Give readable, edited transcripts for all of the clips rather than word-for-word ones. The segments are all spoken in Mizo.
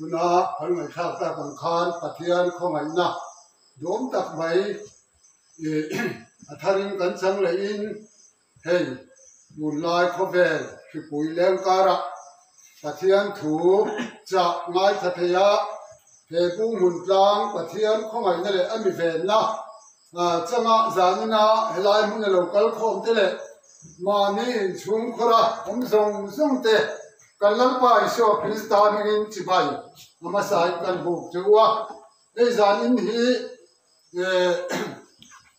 Tuna kan ngaihthlak tak ang khan Pathian khawngaihna duhawm tak mai ih a tharin kan chang lehin hei tunlai khawvel hripui leng karah Pathian thu chah ngaithla thei a, he Bunghmun tlang Pathian khawngaihna leh a mi venna changa zanina helai hmuna lo kal khawm te leh mahni inchhung khawra awm zawng zawng te kan Lalpa Isua Krista hmingin chibai a hmasain kan buk chu a. Hei zanin hi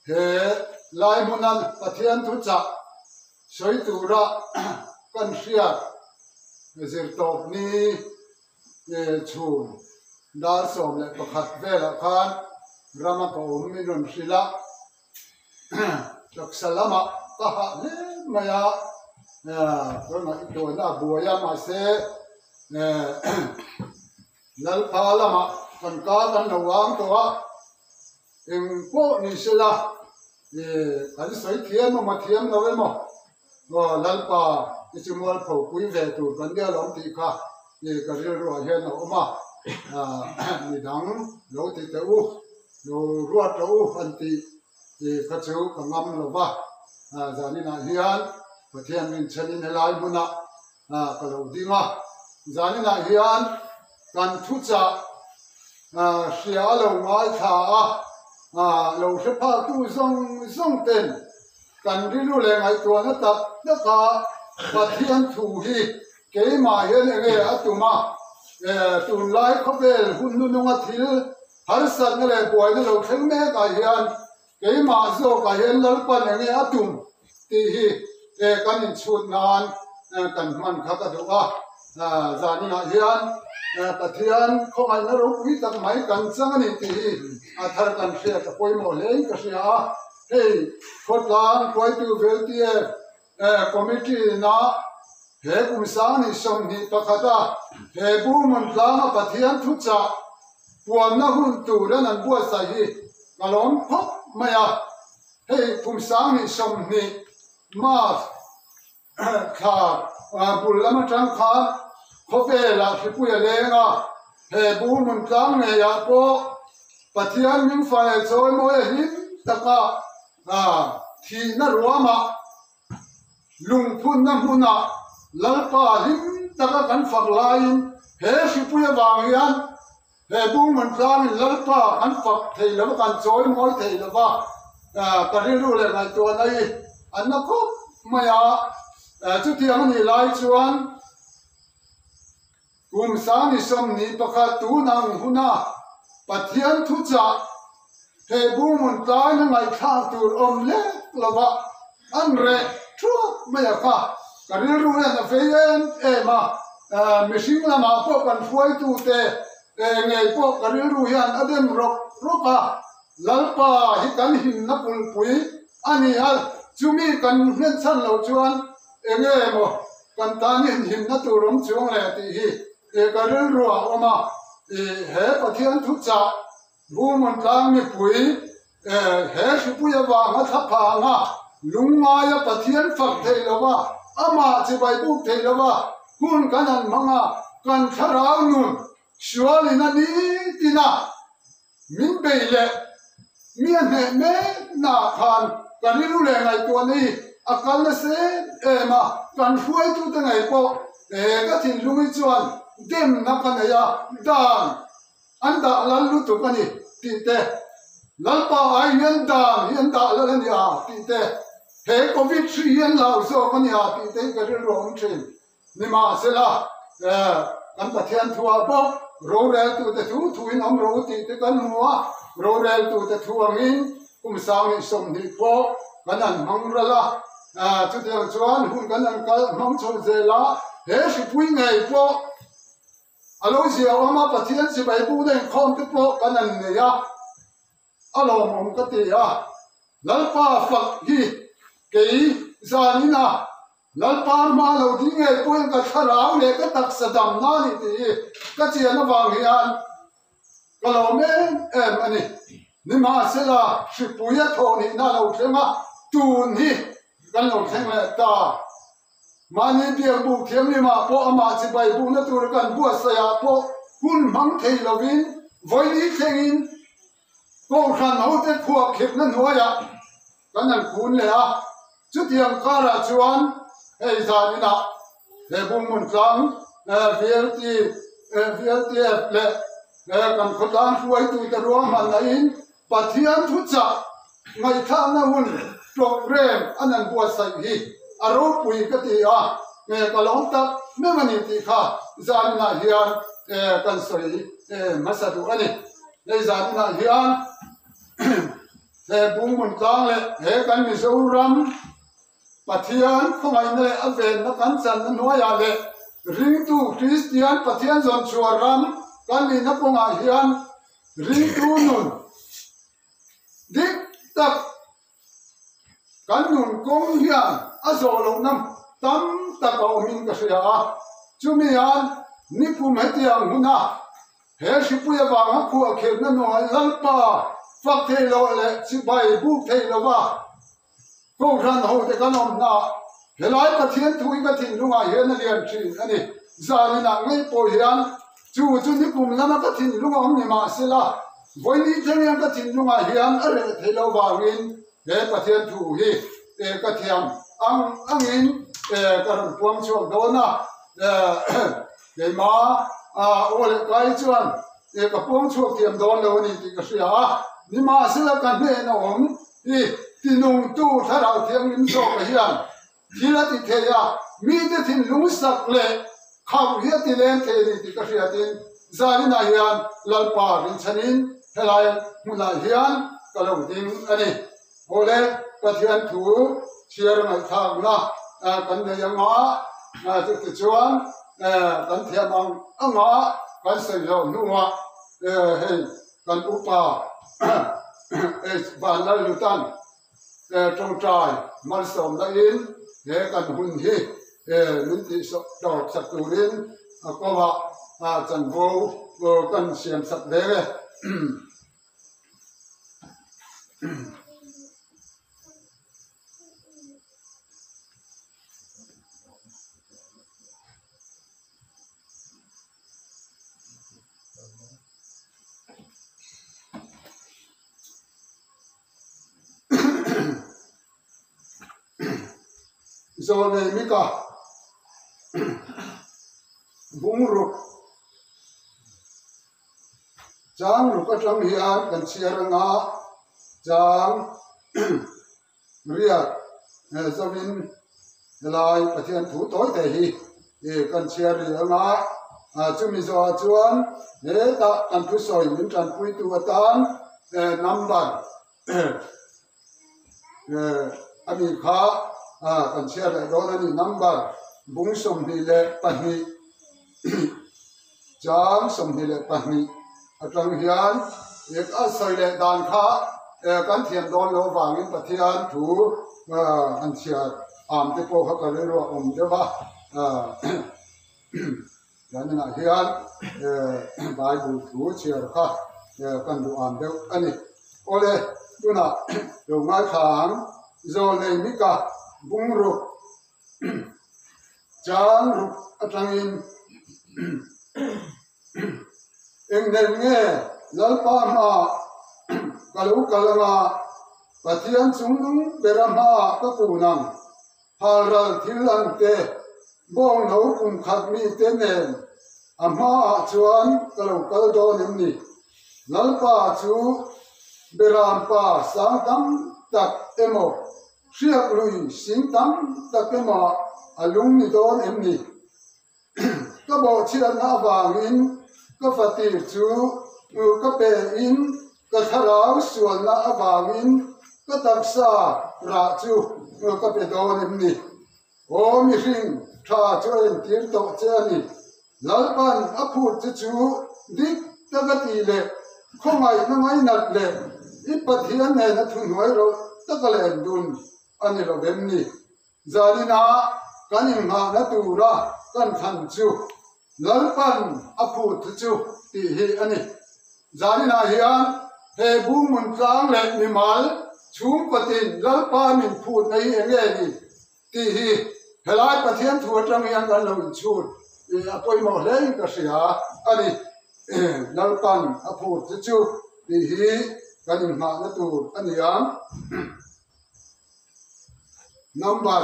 he lai hmuna Pathian thuchah sawi tura kan hriat zirtawp ni chhun dar 11 velah khan rama ka awm min rawn hrilh a, taksa lamah ka hah hle mai a, ka ngaihtuahna a buai a mahse Lalpa lamah kan ka kan lo ang tawh a, eng pawh ni sela kan sawi thiam emaw thiam lo emaw aw Lalpa i chu mualpho pui ve tur kan nia lawm tih kha ka rilruah hian a awm a, midang lo ti teh u, lo ruat rawh u han tih kha chu ka ngam lo va, zaninah hian Pathian rinchhenin helai hmunah ka lo ding a, zaninah hian kan thuchah hria a lo ngaithla a, lo hre phaktu zawng zawng ten kan rilru leh ngaihtuahna tak tak a Pathian thu hi keimah hian eng nge a tum a, tunlai khawvel hun hnununga thil harsatna leh buaina lo thleng mek ah hian Keimah zawkah hian Lalpan enge a tum tih hi kan inchhut nan kan hman kha ka duh a. Zaninah hian Pathian khawngaihna ropui tak mai kan chang a ni tih hi a thar kan hriat a pawimawh hlein ka hria a. Hei khawtlang hruaitu VLTF Committee ina he kum 21 a he Burmun tlanga Pathian thuchah puanna hun tur an an buatsaih hi ka lawm khawp mai a, hei kum 20 March thla bul lam atang khan khawvelah hripui a leng a, he Burmun tlang ngeiah pawh Pathian min fa leh chawimawi a hlim taka Thihna ruamah lungphunna hmunah Lalpa hlim taka kan fak laiin he hripui avang hian he Bungman tlangin Lalpa kan fak thei lo va, kan chawi mawi thei lo va, ka rilru leh ngaihtuahna hi an na khawp mai a. Chutiang a nih lai chuan Kum 21 tun ang huna Pathian thuchah he Bunghmun tlaina ngaihthlak tur awm lek lova an reh thuak mai a kha ka rilru hian a fei em em a, mihring lamah pawh kan hruaitute ngei pawh ka rilru hian a dem rawk rawk a, Lalpa hi kan himna kulhpui a ni a, chumi kan hlenchhan loh chuan enge maw Kan tan hian himna tur awm chuang leh tih hi i ka rilru ah awm a, i he Pathian thuchah Bumon tlang mipui he hripui avanga thlaphanga lungngaia Pathian fak theih lova amah chibai buk theih lova hun kan han hmang a, kan thlarau nun sualin a nitin a. Min bei leh mi a hneh mek naah khan ka rilru leh ngaihtuahna hi a kal nasa em em a, kan hruaitute ngei pawh he ka thinlung hi chuan demna ka nei a, dan an dah lal lutuk a ni tih te, Lalpa ai hian dan hi an dah lal a ni a tih te, he Covid hri hi an lau zawk a ni a tih te hi ka rilru a awm thin. Nimahsela, kan Pathian thuah bawk roreltute thu thuin awm ro tih te kan hmu a, roreltute thu angin kum 20 pawh kan han hmang ral a, chutiang chuan hun kan han kal hmang chho zel a, he hripui ngei pawh a lo zia awm a, Pathian chibai bukna inkhawm te pawh kan han nei a. A lawmawm ka ti a, Lalpa fak hi kei zanin a, Lalpa hma lo ding ngei pawhin ka thlarau leh ka taksa damna a ni tih hi ka chian avang hian ka lawm em em a ni. Nimahsela, hripui a thawh nihna a lo thleng a, tun hi kan lo thleng leh ta. Mahni biakbuk thianghlimah pawh amah chibai bukna tura kan buatsaihah pawh hun hmang thei lovin vawini thlengin Kohhran hote khuahkhirhna hnuaiah kan han kun leh a, chutiang karah chuan hei zaninah he Bunghmun tlang VLT, VLTF leh kan khawtlang hruaitute ruahmannain Pathian thuchah ngaihthlakna hun programme an han buatsaih hi a ropui ka ti a, ka lawm tak meuh a ni tih kha zaninah hian kan sawi hmasa duh a ni. Hei zaninah hian he Bunghmun tlang leh he kan Mizoram Pathian khawngaihna leh a venna kan channa hnuaiah leh ringtu Kristian Pathian zawnchhuah ram kan nihna kawngah hian ringtu nun dik tak kan nun kawng hian a zawh lohna tam tak a awmin ka hria a, chumi hian nikum hetiang huna he hripui avanga khuahkhirhna hnuai Lalpa fak thei loh leh chibai buk thei lova Kohhran hote kan awm hna, helai Pathian thu hi ka thinlungah hian a lian thin a ni. Zaninah ngei pawh hian chu chu nikum lama ka thinlung a awm ni mahsela, vawini thleng hian ka thinlungah hian a reh theih loh vangin he Pathian thu hi ka thiam ang angin ka rawn puang chhuak dawn a. Keimah aw leh kai chuan ka puang chhuak thiam dawn lo a ni tih ka hria a, nimahsela ka hnen a awm I tinungtu Thlarau Thianghlim zawka hian thil a ti thei a, mite thinlung sak leh khauh hi a ti leng thei a ni tih ka hriatin zaninah hian Lalpa rinchhanin helai hmunah hian ka lo ding a ni. Awle, Pathian thu chhiar ngaihthlakna kan nei anga, chutichuan kan thiam ang anga kan sawi hlauh hnuah hei Kan upa H. Vanlallutan tawngtai malsawmna in he kan hun hi min tih tawp sak turin a kawngah chanvo kan siam sak ve e. Zawlnei mika bungruk chang ruk atang hian kan chhiar anga chang Riat zawin helai Pathian thu tawi te hi kan chhiar rih ang a, chumi zawhah chuan hetah kan thusawi min tanpuitu atan number a nih kha kan chhiar leh dawn a ni, number bung 22 chang 22 atang hian a sawi leh dan kha kan thiam dawn loh avangin Pathian thu an chhiar am te pawh kha ka rilru a awm deuh a, zaninah hian Bible thu chhiar kha kan duh am deuh a ni. Awle tunah lo ngaithla ang Zawlnei Mika bungruk Chang ruk atangin eng nen nge Lalpa hmaah ka lo kal anga, Pathian chungnung bera hmaah ka kun ang, halral thil ang te, bawngno kum khat mite nen a hmaah chuan ka lo kal dawn em ni? Lalpa chu Berampa sang tam tak emaw Hriak lui sing tam tak emaw a lung ni dawn em ni? Ka bawhchhiatna avangin ka fatir chu ka pe in ka thlarau sualna avangin ka taksa rah chu ka pe dawn em ni? Aw mihring tha chu a entir tawh che a ni. Lalpan a phut che chu dik taka tih leh khawngaihna ngainat leh i Pathian nena thuhnuai rawh taka len dun a ni lo vem ni? Zanina kan inghahna tura kan thlan chu Lalpan a phut chu tih hi a ni. Zaninah hian he Buhmun tlang leh mimal chhungkawtin Lalpa min phutna hi enge ni? Tih hi helai Pathian thu atang hian kan lo inchhut a pawimawh hle in ka hria a ni. Lalpan a phur che chu tih hi kan inghahna tur a ni ang. Number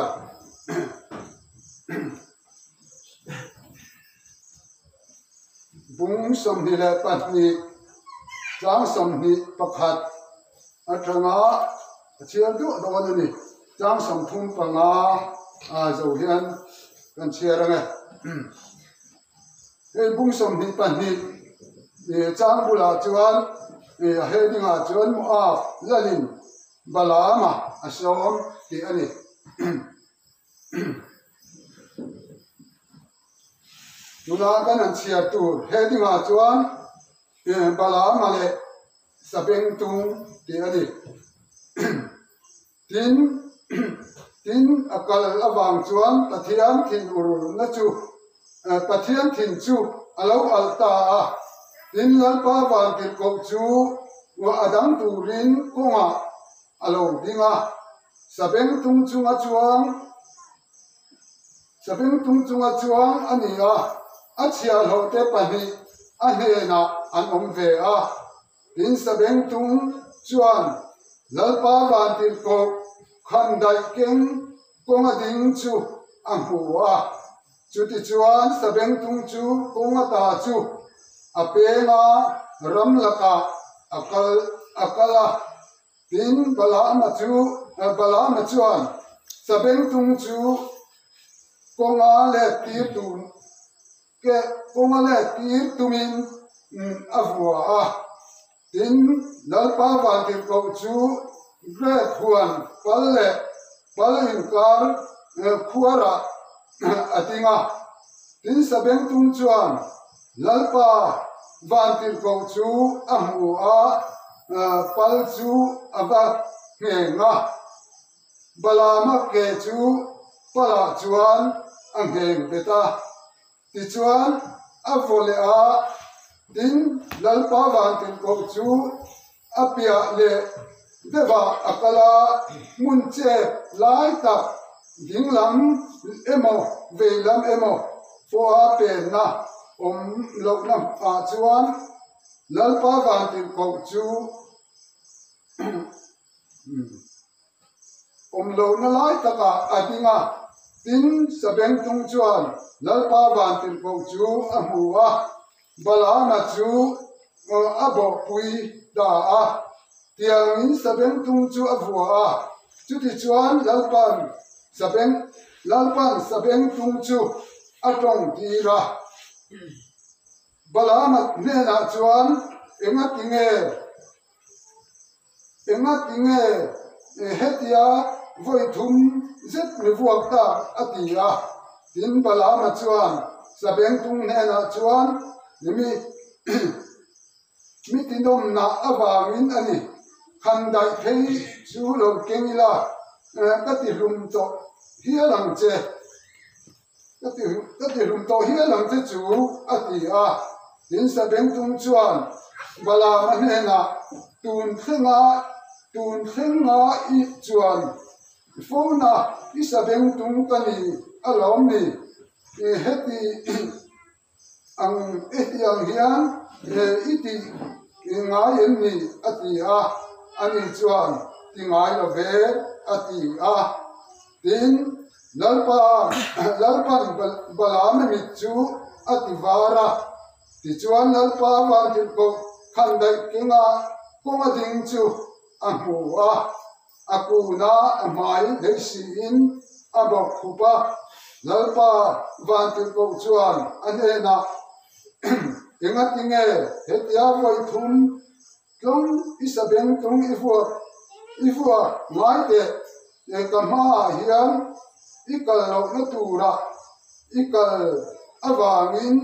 Bung 22 chang 21 atanga a chhiar duah dawn a ni. Chang 35 a zo hian kan chhiar ang e. Hei bung 22 chang bulah chuan a heading ah chuan Moab lalin Balaama a sawm tih a ni. Tuna kan han chhiar tur heading ah chuan Balaama leh Sabengtung tih a ni. Tin, tin a kal avang chuan Pathian thin urna chu Pathian thin chu a lo alh ta a. Tin, Lalpa vantirhkoh chu a dang turin kawngah a lo ding a. Sabengtung chunga chuang Sabengtung chunga chuang a ni a, a chhiahhlawhte pahnih a hnenah an awm ve a. Tin, Sabengtung chuan Lalpa vantirhkoh khandaih keng kawnga ding chu a hmu a. Chutichuan Sabengtung chu kawnga ta chu a peng a, ram lakah a kal a kal a. Tin, Balaama chu Balaama chuan Sabengtung chu kawnga let tir tur ke kawnga let tir tumin a vua a. Tin, Lalpa vantirhkoh chu grep huan pal leh pal inkar khuarah a ding a. Tin, Sabengtung chuan Lalpa vantirhkoh chu a hmu a, pal chu a va ngheng a. Balaama ke chu palah chuan a ngheng bet a. Tichuan, a vaw leh a, tin, Lalpa vantirhkoh chu a piah leh deuhah a kal a, hmun chep lai tak dinglam emaw veilam emaw pawha penna awm lohna ah chuan Lalpa vantirhkoh chu Awm lohna lai takah a ding a, tin, Sabengtung chuan Lalpa vantirhkoh chu a hmu a, Balaama chu a bawhpui ta a. Tiangin Sabengtung chu a vua a, chutichuan Lalpa'n Sabeng Lalpa'n Sabengtung chu a tawng tir a. Balaama hnenah chuan, Engati nge? Engati nge hetia vawi thum zet mi vuak tak? a ti a. Tin, Balaama chuan Sabengtung hnenah chuan, Mi mi tinawmna avangin a ni, han daih phei chu lo keng ila, ka ti hlum tawh hial ang che. Ka ti ka ti hlum tawh hial ang che chu, a ti a. Tin, Sabengtung chuan Balaama hnenah, Tun thlenga tun thlenga i chuan phone-a i Sabengtung ka ni alawm ni? Heti ang heti ang hian i tih ngai em ni? a ti a. Ani chuan, Ti ngai lo ve, a ti a. Tin, Lalpa, Lalpa'n Balaama mit chu a ti var a. Tichuan Lalpa vantirhkoh khandaih kenga kawnga ding chu a hmu a, a kuna a hmai hlei siin a bawk khup a. Lalpa vantirhkoh chuan a hnenah, Engati nge hetia vawi thum Tlawng i sabeng tlawng i vuak i vuak ngai teh eh ka hmaah hian i kal lohna turah i kal avangin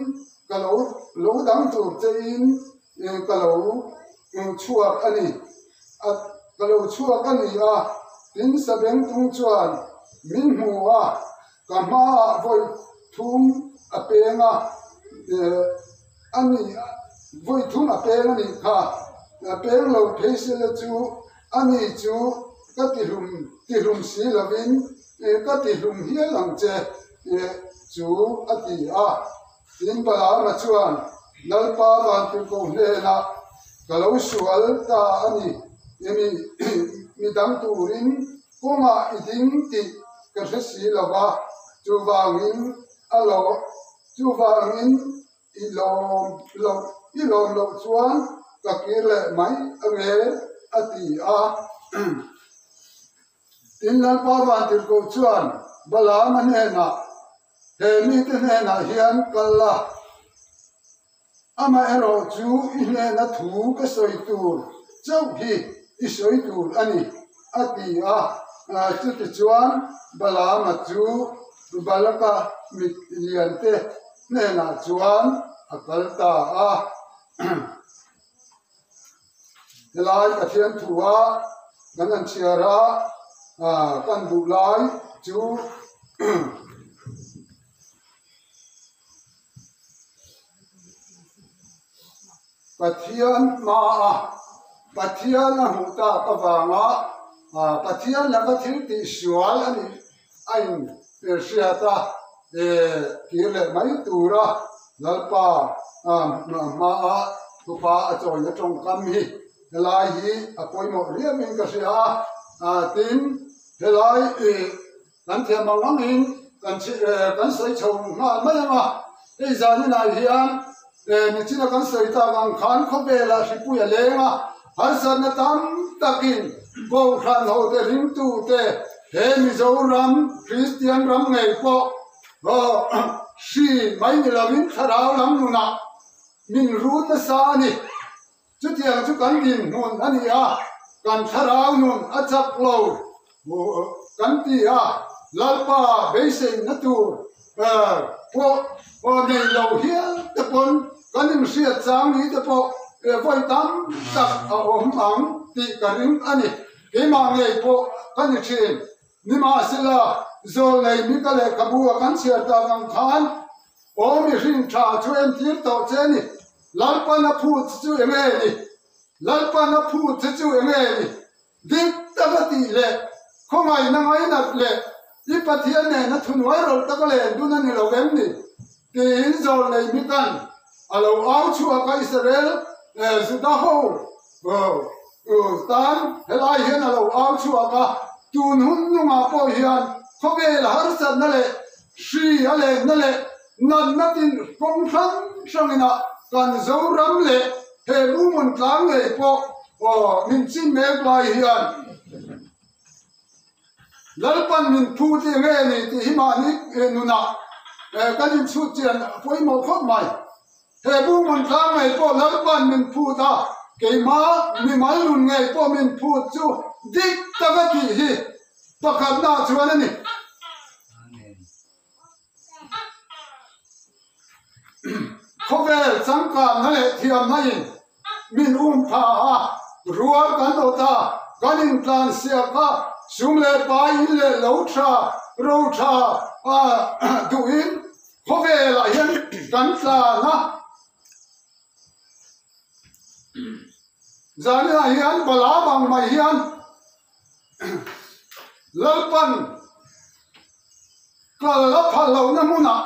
ka lo lo dang tur chein eh ka lo chhuak a ni a ka lo chhuak a ni a tin sabeng tung chuan min hmu a ka hmaah vawi thum a peng a eh. A ni, vawi thum a peng a nih kha, a peng lo phei sela chu a ni chu ka ti hlum ti hlum si lovin ka ti hlum hial ang che chu a ti a. Tin, Balaama chuan Lalpa Vantirhkoh hnenah ka lo sual ta a ni, emi midang turin kawngah i ding tih ka hre si lo va, chuvangin a lo chuvangin i lawm loh i lawm loh chuan ka kir leh mai ange a ti a. Tin, Lalpa Vantirhkoh chuan Balaama hnenah, He mite hnenah hian kal la, amaherawh chu i hnena thu ka sawi tur chauh hi i sawi tur a ni, a ti a. Chutichuan Balaama chu Balaka mit liante hnenah chuan a kal ta a. Helai Pathian thua kan han chhiar a, kan duh lai chu Pathian hmaa Pathian a hmuh tak avanga Pathian laka thil tih sual a nih a inhriat a, kir leh mai tura Lalpa hmaa thupa a chawina tawngkam hi helai hi a pawimawh riauin ka hria a, tin helai kan thiam ang angin kan kan sawi chho nghal mai ang a, hei zaninah hian nichina kan sawi tak ang khan khawvelah hripui a leng a, Harsatna tam takin Kohhran hote ringtute he Mizoram Kristian ram ngei pawh hri mai ni lovin thlarau lam nunah min run nasa a ni. Chutiang chu kan dinhmun a ni a, kan thlarau nun a chak lo kan ti a, Lalpa beiseina tur pawh nei lo hial te pawn kan inhriat chang ni te pawh vawi tam tak a awm ang tih ka ring a ni. Keimah ngei pawh ka ni thin. Nimahsela, zawlnei Mika lehkhabu a kan chhiar tak ang khan aw mihring tha chu entir tawh che ni. Lalpan a phut chu enge ni? Lalpan a phut che chu enge ni? Dik taka tih leh khawngaihna ngainat leh i Pathian nena thunuai rawlh taka len dun a ni lo em ni? tiin zawlnei mitan a lo au chhuak a, Israel Juda ho tan helai hian a lo au chhuak a, tun hun nungah pawh hian khawvel harsatna leh hri a lenna leh natna tin kawng hrang hrangin a kan Zoram leh he Buhmun tlang ngei pawh min chin mek lai hian Lalpan min phu tih nge ni tih hi mahni nunah kan inchhut chian a pawimawh khawp mai. He Buhmun tlang ngei pawh Lalpan min phut a, keima mimal nun ngei pawh min phut chu dik taka tih hi pakhatna chuan a ni. Khawvel changkanna leh thiamna in min um pha a, rual kan awt a, kan intlan siak a, sum leh pai in leh lo tha, ro tha duhin khawvelah hian kan tlan a. Zaninah hian Balaam ang mai hian Lalpan kal a phal lohna hmunah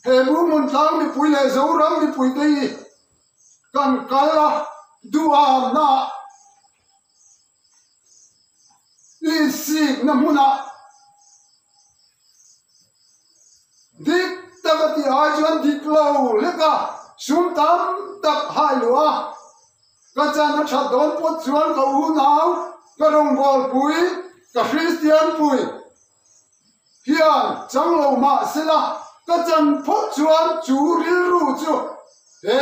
he Burmun tlang mipui leh Zoram mipuite hi kan kal a, duhamna insikna hmunah dik taka tih ai chuan dik lo hlek a, sum tam tak hai luh a. Ka chan a that dawn pawt chuan ka unau, ka rawngbawlpui, ka Kristian pui hian chang lo mah sela, ka chan phawt chuan chu rilru chu he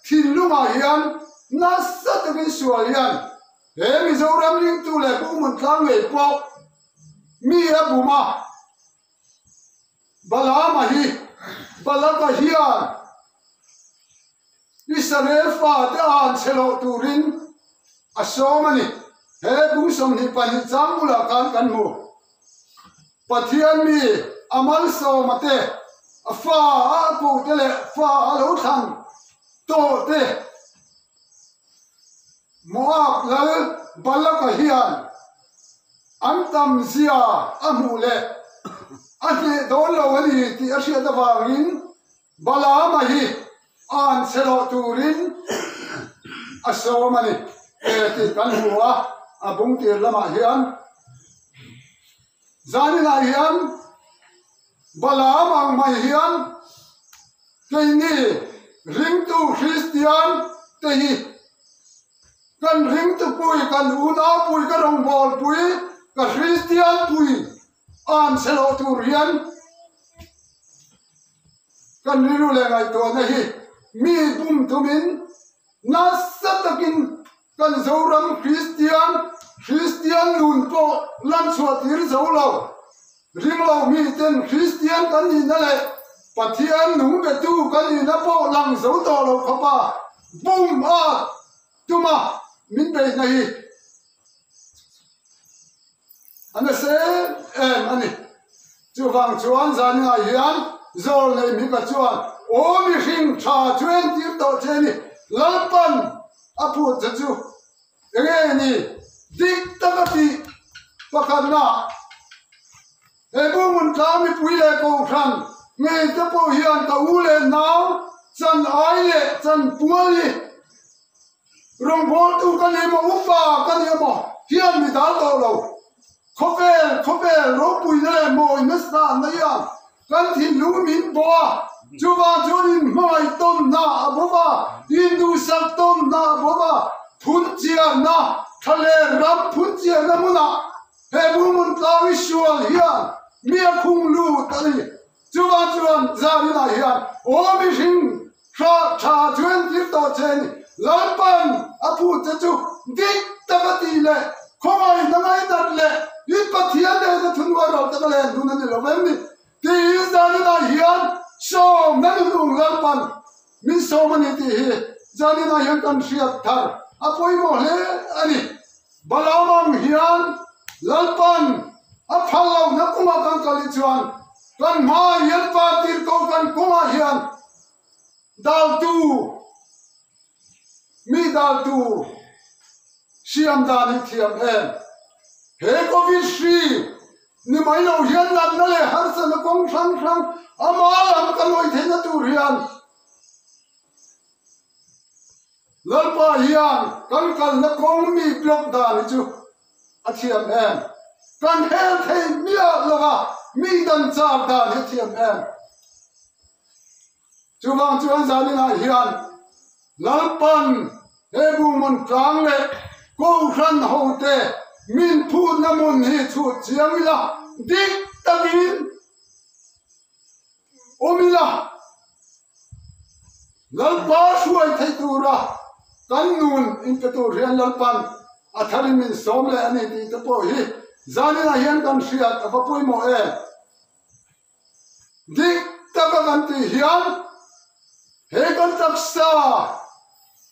thinlungah hian nasa takin sual hian he Mizoram ringtu leh Pu Muntlang ngei pawh mi a bum a. Balaama hi Balaka hian Israel fate an chhe loh turin a sawm a ni. He bung 22 chang bulah khan kan hmu. Pathian mi a malsawma te, a fa a koh te leh fa a lo thlan tawh te Moab lal Balaka hian an tam zia a hmuh leh a hneh dawn lo a ni tih a hriat avangin Balaama hi An chhe loh turin a sawm a ni tih kan hmu a, a bung tir lamah hian zaninah hian Balaam ang mai hian keini ringtu Kristian te hi kan ringtu pui, kan unau pui, ka rawngbâwl pui, ka Kristian pui an chhe loh tur hian Kan rilru leh ngaihtuahna hi mi bum tumin nasa takin kan Zoram Kristian, Kristian nun pawh lan chhuah tir zo lo. Ringlo miten Kristian kan nihna leh Pathian nung betu kan nihna pawh lang zo tawh lo khawpa bum a tuma min beihna hi A nasa em em a ni. Chuvang chuan zaninah hian zawl nei mika chuan aw mihring tha chu entir tawh che a ni. Lalpan a phut che chu enge ni dik taka tih pakhatna he Bungun tlang mipui leh Kohhran ngei te pawh hian ka u leh nau chan ai leh chan pual hi Rawngbawltu ka ni emaw, upa ka ni emaw hian mi dal tawh lo. Khawvel, khawvel ropuina leh mawina sanna hian kan thinlung min bawh a, chuvang chuan inhmangaih tawnna a bo va, induhsak tawnna a bo va, phunchiarna, thlaler ram phunchiarna hmunah he Burmun tlang i sual hian mi a khung lut a ni. Chuvang chuan Zarinah hian aw mihring hra tha chu entir tawh che ni, Lalpan a phut che chu dik taka tih leh khawngaihna ngainat leh i Pathian nena thunuai ro taka len dun a ni lo vem ni? Tiin Zarinah hian sawmna nunung Lalpan min sawm a ni tih hi Zarinah hian kan hriat thar a pawimawh hle a ni. Balaam ang hian Lalpan a phal lohna kawngah kan kal hi chuan kan hmaah hian Vantirhkoh kan kawngah hian daltu, mi daltu siam dan hi thiam em? He Covid hri ni mai lo hian natna leh harsatna kawng hrang hrang ama lam kan awih theihna tur hian Lalpa hian kan kalna kawng mi block dan hi chu a thiam em? Kan hel thei miah lo a, mi dan char dan hi a thiam em? Chuvang chuan zaninah hian Lalpan he Buhmun tlang leh Kohhran hote min phutna hmun hi chhut chiang ila dik takin awm ila. Lalpa hruai theih tura kan nun inpe tur hian Lalpan a tharin min sawm leh a ni tih te pawh hi zaninah hian kan hriat a va pawimawh em? Dik taka kan tih hian he kan taksa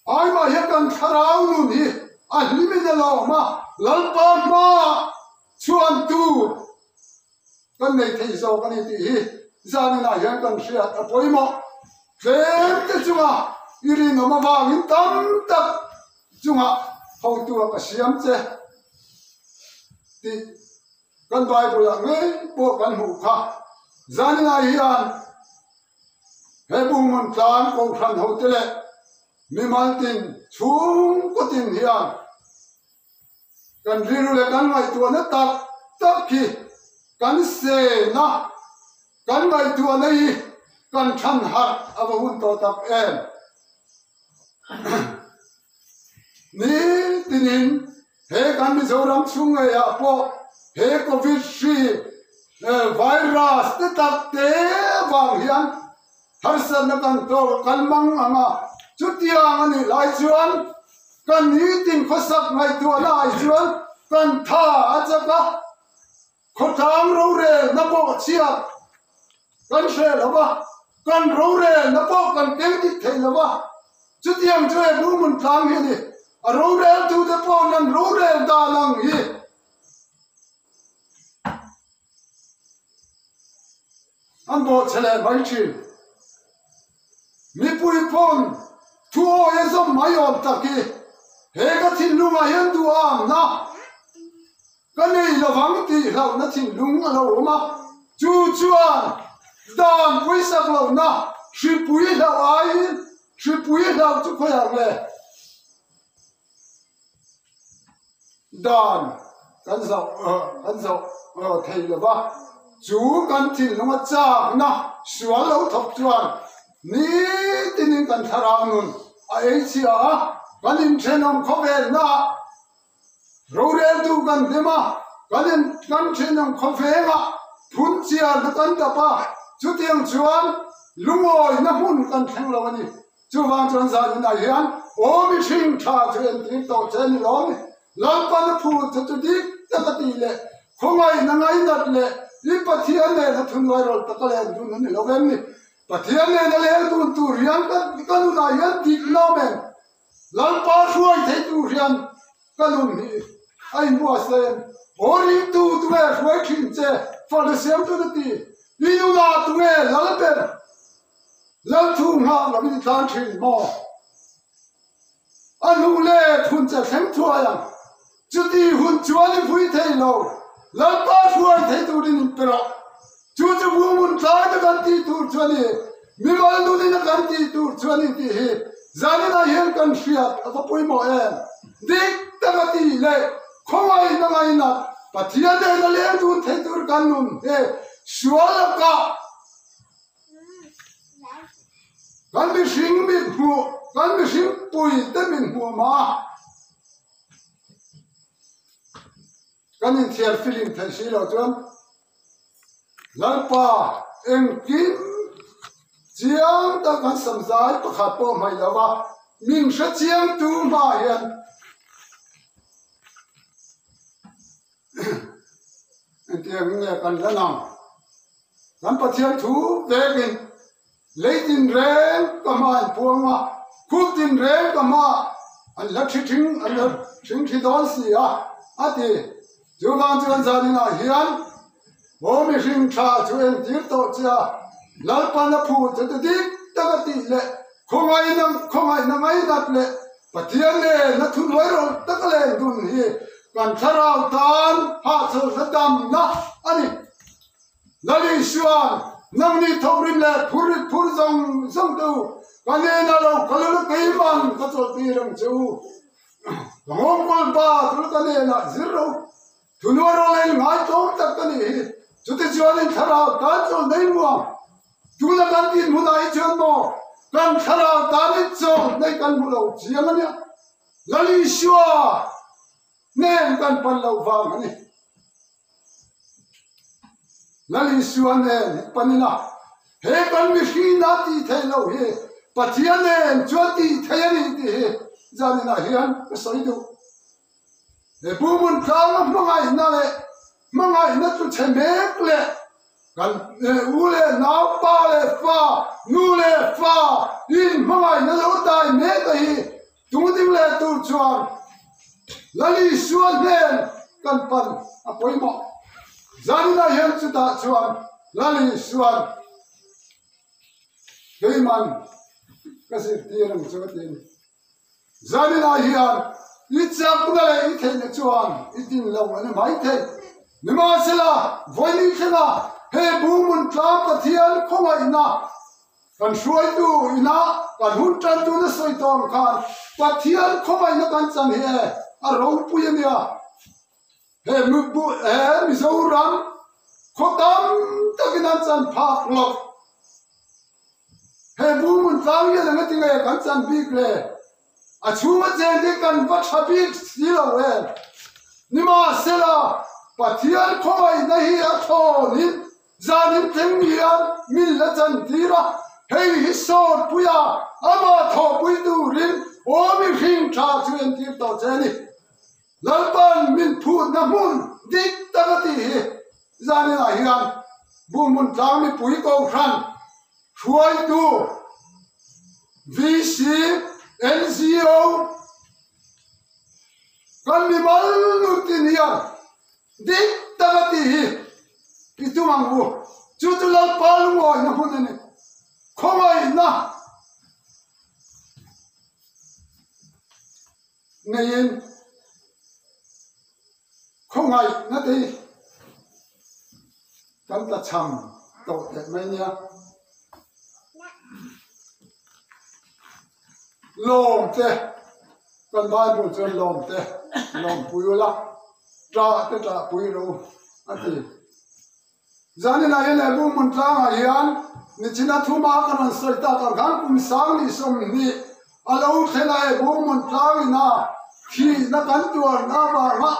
aimah hian kan thlarau nun hi a hlimin a lawm a, Lalpa hmaah chhuan tur kan nei thei zawk a ni tih hi zaninah hian kan hriat a pawimawh. Tlem te chunga i rinawm avangin tam tak chunga hotu a ka siam che tih kan Bible ah ngei pawh kan hmuh kha. Zaninah hian he Buhmun tlang Kohhran hote leh mimal tin chhungkaw tin hian Kan rilru leh kan ngaihtuahna tak tak hi kan sena, kan ngaihtuahna hi kan than harh a va hun tawh tak em? Ni tinin he kan Mizoram chhung ngeiah pawh he Covid hri virus te tak te vang hian harsatna kan tawk kan mang ang a, chutiang a nih lai chuan Kan nitin khawsak ngaihtuahna ai chuan kan tha a chak a, khawtlang rorelna pawh chhiat kan hre lo va, kan rorelna pawh kan keng dik thei lo va, chutiang chu he Buhmun tlang hi a ni. A roreltute pawh an rorel dan ang hi. An bawh che leh mai thin. Mipui pawn thu awi a zawm mai awm tak hi he ka thinlungah hian duhamna ka nei lovang tih hlauhna thinlung a lo awm a, chu chuan dan puisak lohna hripui hlauh aiin. Hripui hlau chu khawiah nge dan kan zoh kan zoh thei lo va, chu kan thinlunga chakna sual lo thawk chuan nitinin kan thlarau nun a ei chhia a, kan inthenawm khawvelna Roreltu kan hlim a, kan in kan thin ang khawvengah phun chiar na kan dap a, chutiang chuan lungawina hmun kan thleng lo a ni. Chuvang chuan zaninah hian aw mihring tha chu entir tawh che ni lo ni. Lalpan a phur che chu dik tak a tih leh khawngaihna ngainat leh i Pathian nena thunuai rawlh taka len dun a ni lo em ni? Pathian nena leng dun tur hian ka nunah hian dik lo em? Lalpa hruai thei tur hian ka nun hi a inbuatsaih em? Aw ringtu tunge hruai thin che fale siamtu na ti? I nunah tunge lal ber? Lal thu nghak lo in i tlan thin maw? A hnu leh phun che thleng thuai ang. Chuti hun chuan i vui thei lo. Lalpa hruai thei turin in pe rawh. Chu chu vuhmun tlai te kan tih tur chu a ni. Mimal nunin a kan tih tur chu a ni tih hi zaninah hian kan hriat a va pawimawh em. Dik tak a tih leh khawngaihna ngainat Pathian nen a leng dun thei tur kan nun hi sual lakah kan mihring mit hmuh, kan mihring pui te min hmuh mah. Kan inthiar filim theih si loh chuan Lalpa engkim chiang tak kan samzai pakhat pawh hmaih lo va, min hre chiang tu hma hian engtiang nge kan la nang? Kan Pathian thu vekin Lei tinreng ka hma an puang a, khup tinreng ka hma an la thi thing an la thing thi dawn si a, a ti. Chuvang chuan zaninah hian aw mihring tha chu entir tawh che a, Lalpan a phu che chu dik tak a tih leh khawngaihna khawngaihna ngainat leh Pathian nen a thuhnuai rawlh taka len dun hi kan thlarau tan hahchawlhna damna a ni. Lal Isuan, Nangni thawkrim leh phurrit phur zawng zawng te u, ka nena lo kal ula keiman ka chawlhtir ang che u. Ka nghawngkawl pa chu ka nenah zir ro, thunuai rawh leh inngaitawm tak ka nih hi. Chutichuanin thlarau tan chawlh nei muang, tuna kan tih hmunah hi chuan maw kan thlarau tanin chawlh nei kan hmu lo chiang a nia. Lal Isua nen kan pan loh vang a ni. Lal Isua nen panin a, he kan mihring a tih theih loh hi Pathian nen chuan tih theih a ni tih hi zaninah hian ka sawi duh. He Buhmun tlanga hmangaihna leh hmangaihna chu chhe mek leh kan u leh nau, pa leh fa, nu leh fa in hmangaihna lo dai mek a hi Tungding leh tur chuan Lal Isua hnen kan pan a pawimawh. Zaninah hian chutah chuan Lal Isua'n keiman ka zirtir ang chu a ti a ni. Zaninah hian i chakna leh i theihna chuan i din lo a ni maithei. Nimahsela, vawiin thlenga he Buhmun Tlang Pathian khawngaihna Kan hruaitu ina kan hun tan tuna sawi tawh ang khan Pathian khawngaihna kan chan hi e a ropui a nia. He he Mizoram khaw tam takin an chan phak lo. He Buhmun tlang hian eng ati nge kan chan bik le? A chhunga cheng te kan va tha bik si lo em? Nimahsela, Pathian khawngaihna hi a thawnin zanin thleng hian min la chantir a, hei hi sawrpuia amah thawhpui turin aw mihring tha chu entir tawh che a ni. Lalpan min phutna hmun dik tak a tih hi zaninah hian Buhmun tlang mipui kohhran hruaitu VC, NGO, kan mimal nun tin hian dik tak a tih hi i tum ang u. Chu chu Lalpa lungawihna hmun a ni. Khawngaihna neiin khawngaihna te hi kan tlachham tawh teh mai nia. Lawm te, kan Bible chuan lawm te lawm pui ula, ṭah te ṭah pui ro a ti. Zaninah hian he Buhmun tlangah hian nichina thuma ka rawn sawi tak ang khan kum sang ni 20 a lo thlen a, he Buhmun tlangina thihna kan tuarna avanga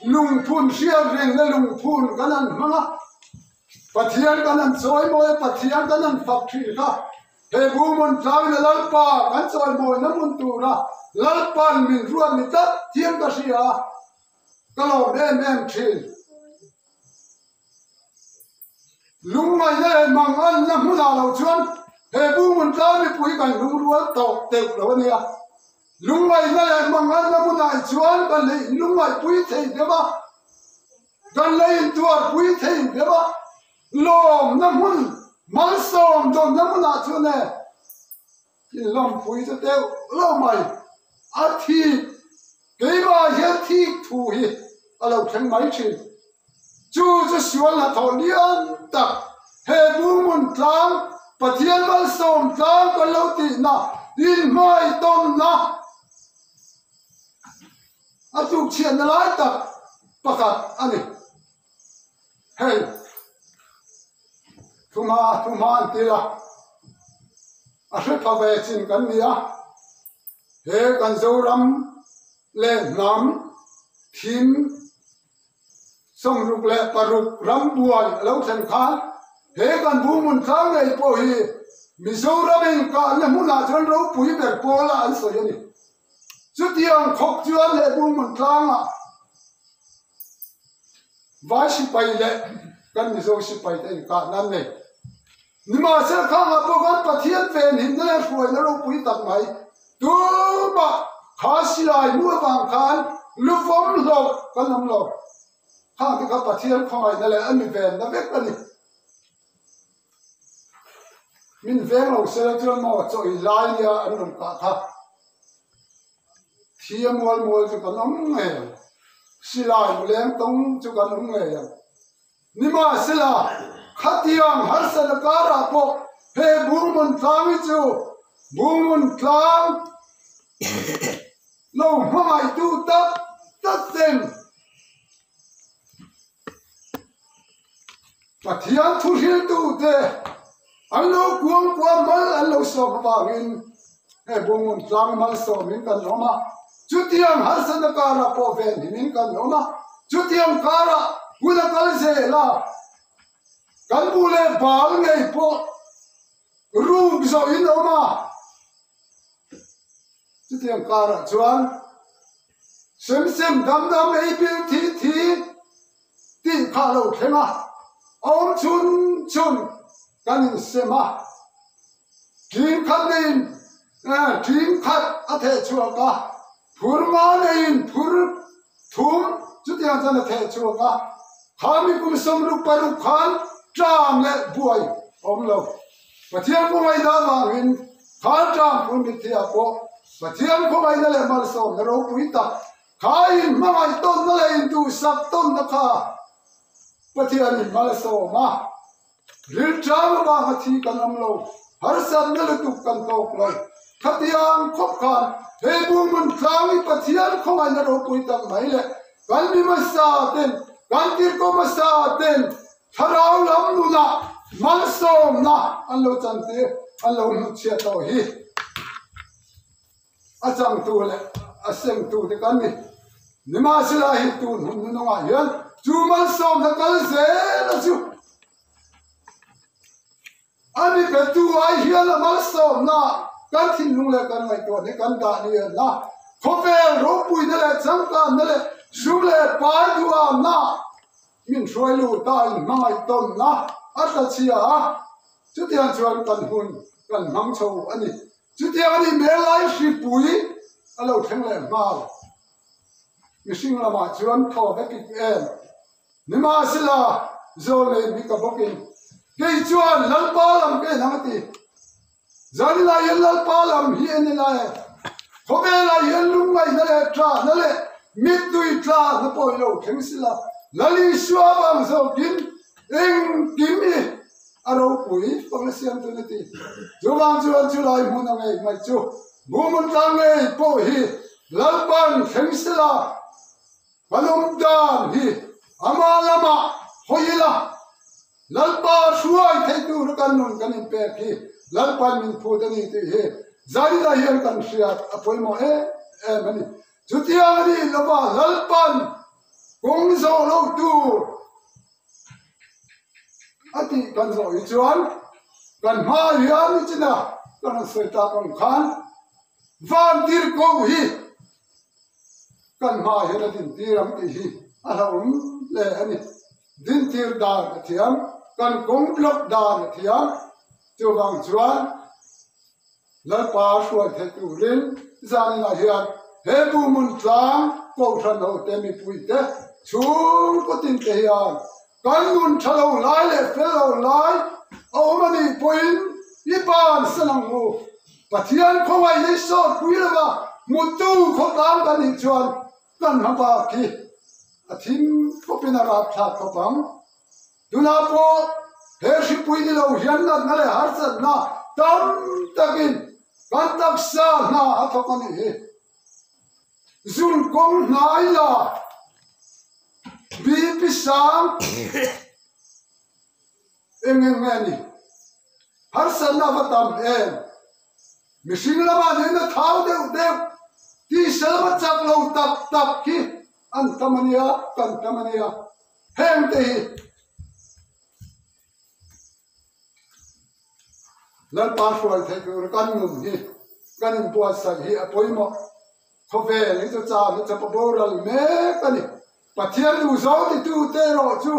lungphun hriat rengna lungphun kan han hmang a. Pathian kan han chawimawi a, Pathian kan han fak thin kha he Buhmun tlangina Lalpa kan chawimawina hmun tura Lalpa'n min ruat ni tlat thiam ka hria a, ka lawm em em thin. Lungngaihna leh manganna hmunah lo chuan he Buhmun tlang mipui kan lungrual tawh deuh lo a nia. Lungngaihna leh manganna hmunah hi chuan kan lei lungngaihpui thei deuh a, kan lei intuarpui thei deuh a, lawmna hmun malsawm dawnna hmunah chuan e inlawmpui chu deuh lo mai. A thik, keimah hian thik thu hi a lo thleng mai thin. Chu chu sual hnathawh lian tak, he Buhmun tlang, Pathian malsawm tlang kan lo tihna, inhmaitawnna a tlukchhiatna lai tak pakhat a ni. Hei, thumha thumha an ti a, a hre pha ve chin kan ni a, he kan Zoram leh hnam thim 66 ram buai a lo thlen khan he kan Buhmun tlang ngei pawh hi Mizoram inkahna hmunah chuan ropui ber pawla an sawi a ni. Chutiang khawp chuan he Buhmun tlangah Vai sipai leh kan Mizo sipai te inkahna an nei. Nimahsela khangah pawh khan Pathian venhimna leh hruaina ropui tak mai tumah kha silai hmu avang khan luvawm hlauh kan awm lo. Khang te kha Pathian khawngaihna leh a mi venna vek a ni. Min veng lo sela chuan maw chaw i lai nia an rawn kah kha. Thi a mual mual chu kan awm ngei ang. Silai leng tawng chu kan awm ngei ang. Nimahsela, khatiang harsatna karah pawh he Buhmun tlang hi chu Buhmun tlang lo hmangaihtu tak tak ten Pathian thuhriltute an lo kuang kuah mal an lo sawm avangin he Buhmun tlang malsawmin kan awm a. Chutiang harsatna karah pawh venhimin kan awm a, chutiang karah hun a kal zel a, kan bu leh bal ngei pawh ruk zawhin a awm a. Chutiang karah chuan sem sem dam dam ei bil thi thi tih kha a lo thleng a, a awm chhun chhun kan insem a, ṭin khat neiin ṭin khat a theh chhuak a, phur nga neiin phur thum chutiang chuan a theh chhuak a, khami kum 66 khan ṭam leh buai a awm lo. Pathian khawngaihna avangin khan ṭam phur mitthia pawh Pathian khawngaihna leh malsawmna ropui tak kha inhmangaih tawnna leh induhsak tawnna kha Pathianin malsawm a. Rilṭam avanga thi kan awm lo, harsatna lutuk kan tawk lo. Khatiang khawp khan he Buhmun tlang i Pathian khawngaihna ropui tak mai leh kan mi hmasa ten, kan tirhkoh hmasa ten thlarau lam nunah malsawmna an lo chantir, an lo hmuhchhiat tawh hi. A changtu leh a sengtu te kan ni. Nimahsela hi tun hun nunawngah hian chu malsawmna kal zel a chu a mi petu ai hian a malsawmna kan thinlung leh kan ngaihtuah hi kan dah ni en a, khawvel ropuina leh changkanna leh sum leh pai duhamna min hruai lut a inhmangaih tawnna a tla chhia a, chutiang chuan kan hun kan hmang chho a ni. Chutiang a nih hmel lai hripui a lo thleng leh nghal. Mihring lamah chuan thaw vek ik em. Nimahsela, zawl nei mi ka bawkin kei chuan Lalpa lam ka en ang a ti. Zanilai hian Lalpa lam hi en ila e. Khawvelah hian lungngaihna leh ṭahna leh mittui tlahna pawh i lo thleng sila. Lal Isua avang zawkin engkim i A ropui pawng a siam tun a ti. Chuvang chuan chulai hmun a ngei mai chu Buhmun tlang ngei pawh hi Lalpan thleng sela kan awm dan hi ama lamah hawi ila, Lalpa hruai theih tur kan nun kan inpek hi Lalpan min phut a ni tih hi zaninah hian kan hriat a pawimawh em em a ni. Chutiang a nih lova Lalpan kawng zawh loh tur a tih kan zawh hi chuan kan hma hian nichina kan rawn sawi tak ang khan van tir ko hi kan hma hian a din tir ang tih hi a hlauhawm hle a ni. Din tir dan a thiam, kan kawng block dan a thiam, chuvang chuan Lalpa hruai theih turin zaninah hian he Buhmun tlang Kohhran hote mipuite chhungkaw tinte hian kan nun tha lo lai leh fel lo lai a awm a nih pawhin i bansan ang u. Pathian khawngaih hi sawt pui lova muttu khawtlang kan nih chuan kan hma bak hi a thim khawpin a rapthlak khawp ang. Tunah pawh he hripui ni lo hian natna leh harsatna tam takin kan taksa hna a thawk a nih hi. Zun kawng hnai la BP sang eng eng nge ni? Harsatna va tam em? Mihring lamah nihna thau deuh deuh, tisa lama chak lo tak tak hi an tam a nia, kan tam a nia. Heng te hi Lalpa hruai theih tur kan nun hi kan inbuatsaih hi a pawimawh. Khawvel hi chu chang hi chapa boral mek a ni. Pathian duhzawng titute erawh chu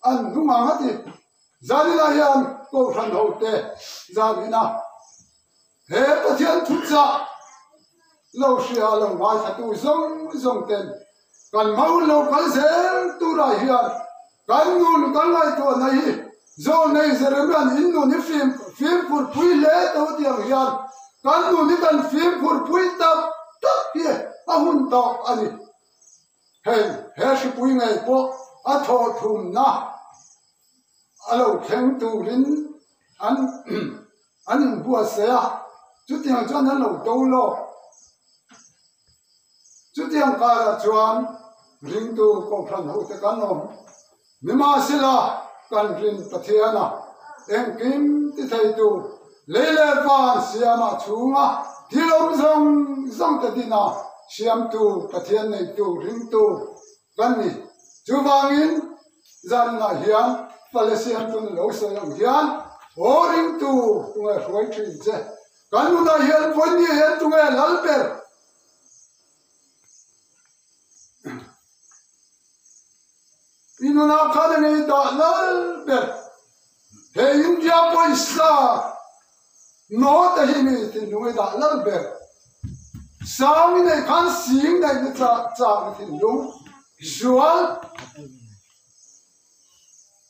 an hnung ang a ti. Zaninah hian Kohhran hote zanina he Pathian thuchah lo hria lo ngaithlatu zawng zawng ten kan hmaun lo kal zel turah hian kan nun kan ngaihtuahna hi Zawlnei Jeremia'n in nun hi fim fimkhur pui hle tawh tiang hian kan nun hi kan fimkhur pui tak tak hi a hun tawh a ni. Hei he hripui ngei pawh a thawh thumna a lo thleng turin an an inbuatsaih a, chutiang chuan an lo do lawk. Chutiang karah chuan ringtu Kohhran hote kan awm. Nimahsela kan rin Pathiana engkim ti theitu lei leh van siama chhunga thil awm zawng zawng te dina siamtu Pathian neitu ringtu kan ni. Chuvangin zaninah hian Palesian tun lo sawi ang hian aw ringtu tunge hruai thin che? Kan nunah hian vawiin hian tunge lal ber? I nunah khan a ngei dah lal ber. He India pawisa note hi mi thinlung i dah lal ber. Sang i neih khan sing neihna chak i thinlung sual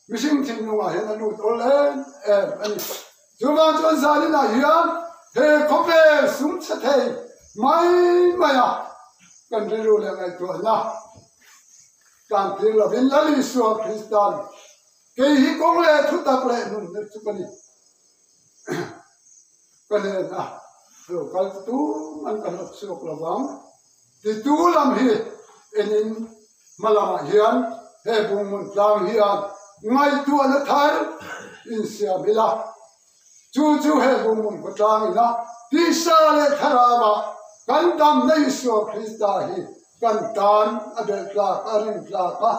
mihring thinlungah hian a lut awl em em a ni. Chuvang chuan zaninah hian he khawvel sum chhe thei mai maia kan rilru leh ngaihtuahna tan tir lovin Lal Isua Kristan kei hi kawng leh thutak leh nunna chu ka ni. Ka nen a lo kal tum an ka hlawt chhuak lo vang. Titu lam hi enin hma lamah hian he bunghmun tlang hian ngaihtuahna thar insiam ila, chu chu he bunghmun khawtlang ina tisa leh thlarauah kan damna Isua Krista hi kan tan a belh tlak a rin tlak a,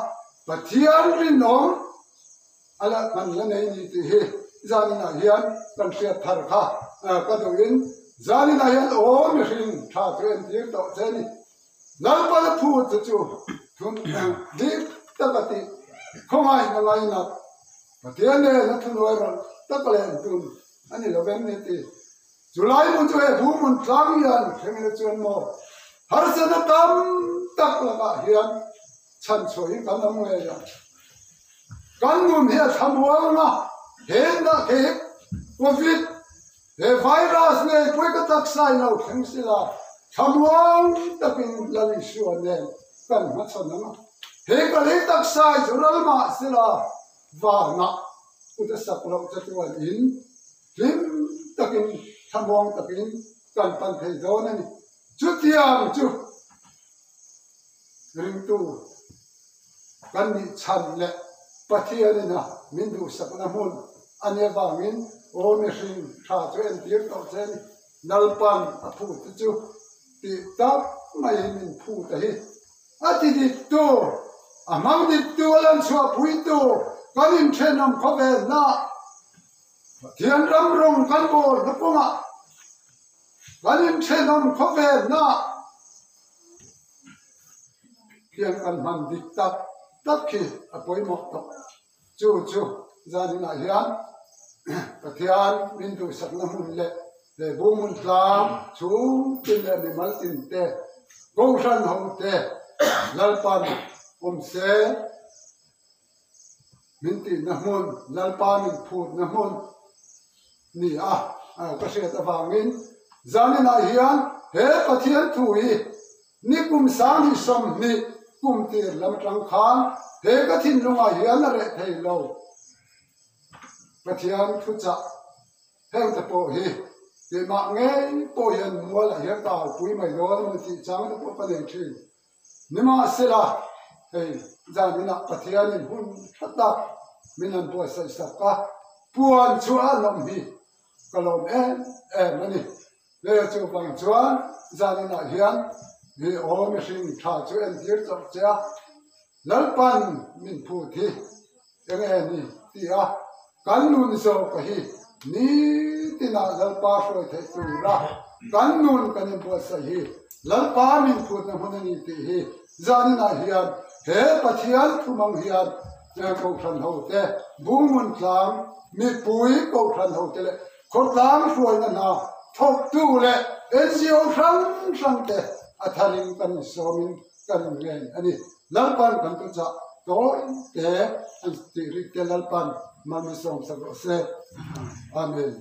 Pathian rinawm a la hman la nei ni tih hi zaninah hian kan hriat thar kha ka duhin zaninah hian aw mihring tha chu entir tawh che ni. Lalpala phu chu chu thun dik tak a tih khawngaihna ngainat Pathian nen a thunuai rawlh tak leh an tum a ni lo vem ni ti. Chulai hmun chu he buhmun tlang hian thleng ila chuan maw harsatna tam tak lakah hian chhanchhuah hi kan awm ngei ang. Kan nun hi a thlamuang a, he he Covid He virus ngei pawh ka taksa in lo thleng sila, thlamuang takin Lal Isua nen kan hmachhawn ang a. He ka lei taksa hi chu ral mah sila vanah kut a sak loh che chuan in hlim takin thlamuang takin. kan pan thei dawn a ni. Chutiang chu ringtu kan nih chhan leh Pathianin a min duhsakna hmun a nih avangin aw mihring tha chu entir tawh che a ni. Lalpan a phut te chu tih tak maiin min phut a hi. A ti diktu, a hmang diktu, a lanchhuahpuitu kan inthenawm khawvelna Pathian ram rawng kan bawl hna kawngah kan inthenawm khawvelna hian kan hman dik tak tak hi a pawimawh tawh. Chu chu zaninah hian Pathian min duhsakna hmun leh he Buhmun tlang chhung tin leh mimal tin te, Kohhran ho te Lalpan awm se min tihna hmun, Lalpa min phutna hmun ni a ka hriat avangin zaninah hian he Pathian thu hi Ni kum 2020 kum tir lam atang khan he ka thinlungah hian a reh thei lo. Pathian thuchah heng te pawh hi keimah ngei pawh hian mualah hian ka alpui mai dawn a ni tih chang te pawh ka nei thin. Nimahsela, hei zaninah Pathianin hun tha tak min han buatsaih sak a, puan chhuah a lawm hi ka lawm em em a ni. Hei chuvang chuan zaninah hian mi aw mihring tha chu entir chauh che a, Lalpan min phut hi eng nge ni ti a, kan nun zawk hi nitinah Lalpa hruai theih tura kan nun kan inbuatsaih hi Lalpa min phutna hmun a ni tih hi zaninah hian he Pathian thumang hian Kohhran hote, Bunghmun tlang mipui Kohhran hote leh Khawtlang hruaina hna thawktu leh NGO hrang hrang te a tharin kan insawmin kan inngen a ni. Lalpan kan tuchah tawi te an tih rik te Lalpan mal min sawmsak rawh se. Amen.